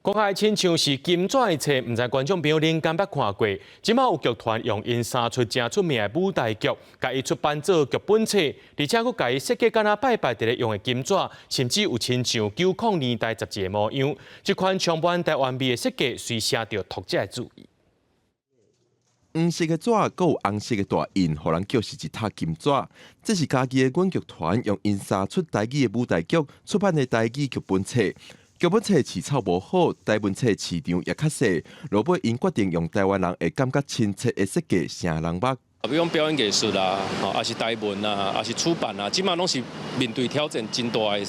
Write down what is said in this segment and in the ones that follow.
講開親像是金紙的冊，毋知觀眾朋友恁敢捌看過？這馬有劇團用𪜶三齣誠出名的舞台劇，共伊出版做劇本冊，而且閣共伊設計敢若拜拜佇咧用的金紙，甚至有親像九空年代雜誌的模樣。這款充滿台灣味的設計，隨吸著讀者的注意。黃色的紙，閣有紅色的大印，予人叫是一疊金紙。這是嘉義的阮劇團用𪜶三齣台語的舞台劇出版的台語劇本冊。劇本冊市草無好，台文冊市場也較細。落尾𪜶決定用台灣人會感覺親切的設計，成人目。比如講表演藝術啦，吼，抑是台文啊，抑是出版啊，這馬攏是面對挑戰真大的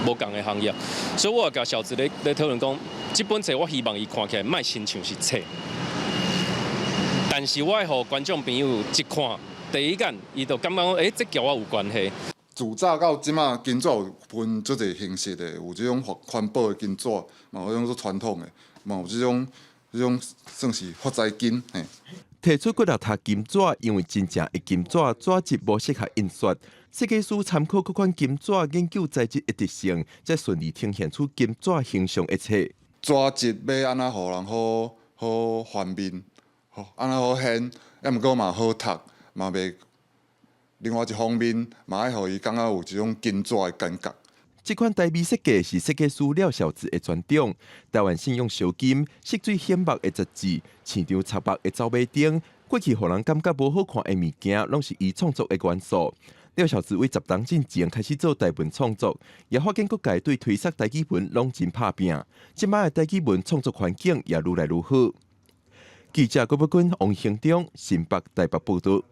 無仝的行業。所以我也共小子咧討論講，這本冊我希望伊看起來莫親像是冊，但是我會予觀眾朋友一看，第一眼伊就感覺講，欸，這佮我有關係。自早到這馬，金紙有分足濟形式的，有這種環保的金紙，嘛有這種傳統的，嘛有這種算是發財金。嘿。提出幾若疊金紙，因為真正的金紙紙質無適合印刷，設計師參考各款金紙研究材質的特性，才順利呈現出金紙形象的冊。紙質欲按怎予人好好方便，好按怎好顯，抑毋過嘛好讀，嘛袂。另外一方面，嘛愛予伊感覺有這種金紙的感覺。這款台味設計是設計師廖小子的專長。台灣信用燒金、色水顯目的雜誌、市場插目的走馬燈，過去予人感覺無好看的物件，攏是伊創作的元素。廖小子為10冬進前開始做台文創作，也發現各界對推捒台語文攏真拍拚。這擺的台語文創作環境也愈來愈好。記者郭寶君、王興中，新北、台北報導。